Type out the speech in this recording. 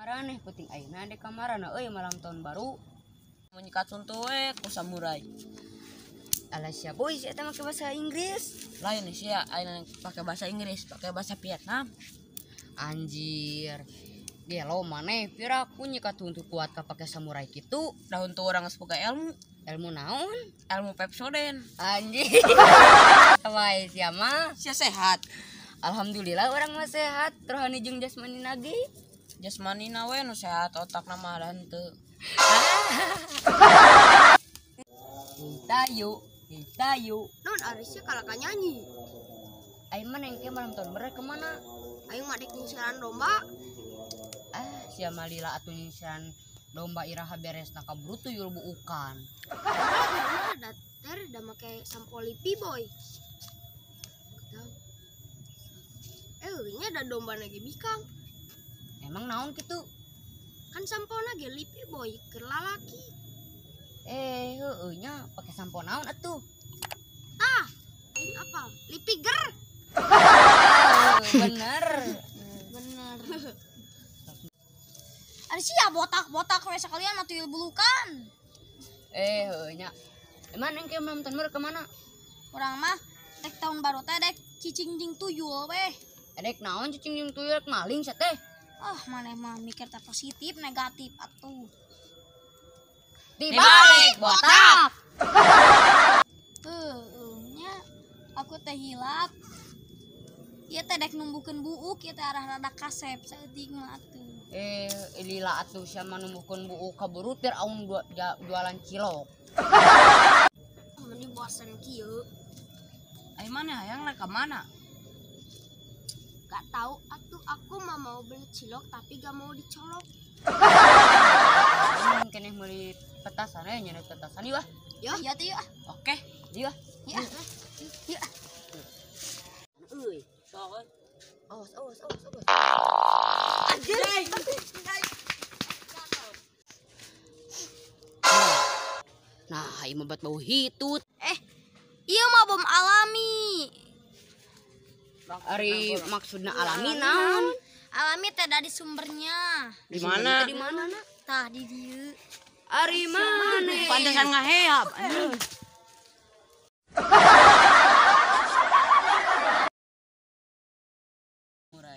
Maraneh penting ayeuna dek kamarana euy malam tahun baru. Menyikat suntu we ku samurai. Alah sia boy sia teh make bahasa Inggris. Lain sia ayeuna pake bahasa Inggris, pake bahasa Vietnam. Anjir. Gelo maneh pira ku nyikat huntu kuat ka pake samurai kitu. Da huntu urang geus boga ilmu. Ilmu naon? Ilmu Pepsodent. Anjir. Wae sia mah. Sia sehat. Alhamdulillah urang mah sehat, rohani jeung jasmani nage. Jasmani na we nu sehat, otakna mah da henteu. Tayu, tayu. Non ari sia kalaka nyanyi. Aing mah nengke malam tahun baru kemana? Aing mah dek nyisiran domba. Ah, sia mah lila atuh nyisiran domba iraha beresna kaburu tuyul buukan. Da ter da make sampo lipi boy. Nya ada domba nage bikang. Emang naon kitu? Kan sampona ge lipi boy keur lalaki. Heueuh nya pake sampo naon atuh? Tah, aing apal? Lipi ger. Bener. Bener. Ari sia botak-botak we sakalian atuh bulukan. Heueuh nya. Emang engke malam tahun baru kemana? Urang mah dek tahun baru teh dek cicing jeung tuyul weh. Dek naon cicing jeung tuyul maling sia teh? Ah, maneh mah mikir teh positif negatif atuh. Dibalik botak. Heueuh nya aku teh hilap. Ieu teh dek numbuhkeun buuk ieu teh arah rada kasep saeutik mah atuh. Lila atuh sia mah numbuhkeun buuk kaburu tir aung jualan cilok. Meni bosen kieu. Ai maneh hayang rek ka mana? Gak tahu atuh aku mah mau beli cilok tapi gak mau dicolok. Mungkin meuli petasan nya nyeunah petasan ieu ah. Yo, iya teh yuk ah. Oke, ieu ah. Iya. Yuk ah. Euy, sok euy. Awas, awas, awas, awas. Anjir. Nah, ieu mah bat bau hitut. Ieu mah bom alami. Ari maksudna alami naon? Alami teh dari sumbernya. Di mana? Di mana? Tah di dieu. Ari maneh? Pantesan ngaheap anjing. Murai.